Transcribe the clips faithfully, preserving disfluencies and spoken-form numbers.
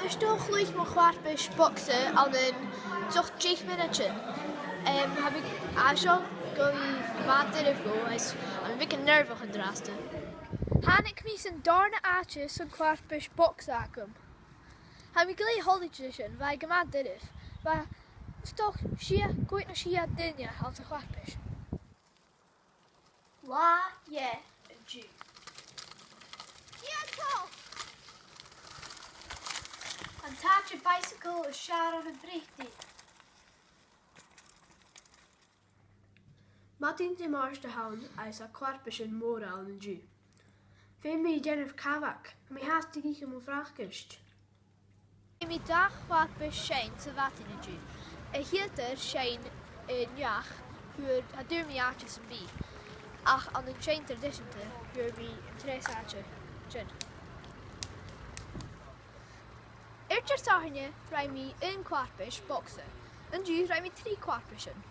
Is dòcha gun cluich mo cho-fharpais bogsa ann an, dòcha, deich mionaidean. Em, tha mi an seo gu bhith gu math doirbh dhomh, is tha mi beagan nearbhach an-dràsta. Thàinig mi san dàrna àite san co-fharpais bogsa agam. Tha mi glè thoilichte de sin, bha e gu math doirbh. Bha, is dòcha, sia, còig no sia daoine anns a' cho-fharpais. Latha dheth an-diugh. Sia, tò! An t-àite bicycle as fheàrr ann am Breatainn. Madainn Dimàirt a th' ann agus tha co-fharpaisean mòra ann an-diugh. Feumaidh mi dèanamh cabhag, tha mi fhathast ag ithe mo bhracaist. Fhuair mi dà cho-fharpais seinn sa mhadainn an-diugh. A' chiad fhear seinn an each, fhuair, cha d' fhuair mi àite sam bith. Ach ann an seinn traidiseanta, fhuair mi an treas àite sin. Air Disathairne, rinn mi aon co-fharpais bogsa. An-diugh, rinn mi trì co-fharpaisean.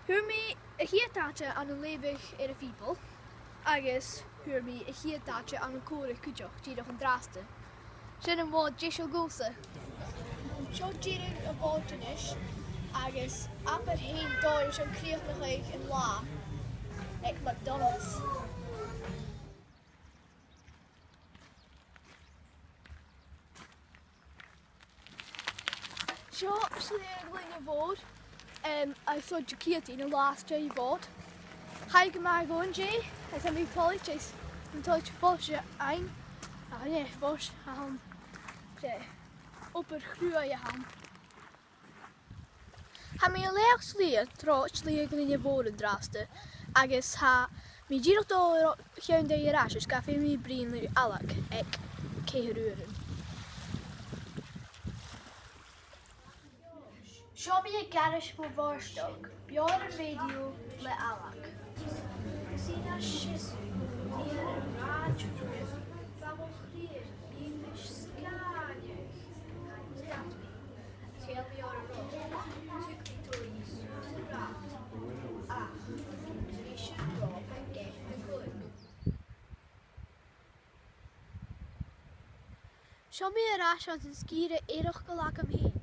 Fhuair mi a' chiad àite ann an leughadh air a' Bhìoball, agus fhuair mi a' chiad àite ann an còmhradh cuideachd, dìreach an-dràsta. Sin am Mhòd deiseil dhòmhsa. Seo deireadh a' Mhòid a-nis, agus abair fhèin dòigh airson crìochnachadh an latha aig McDonald's. Seo Slighe Ghlinne Mhòir, em, agus seo Diciadain, an last day of Mhòd. Chaidh gu math dhomh an-dè, agus tha mi toilichte, is tha mi toilichte fois fhaighinn. Ach, eh, fois, ach, em, 's e obair chruaidh a th' ann. Tha mi a' leum slighe tro Slighe Ghlinne Mhòir an-dràsta, agus tha mi dìreach a' dol a cheann dha air ais, is gabh feumaidh mi bruidhinn ri Ailig aig ceithir uairean. Seo mi aig garaid mo bhàrdachd, beò air an rèidio le Ailig. Sin a siud, air an rèidio, bha mo chridhe, bha mi sgàineadh. Tell me all about it. Took me to a sort of rat. Ah, we should go and get the gun. Seo mi air ais anns an sgìre eireachdail agam fhìn.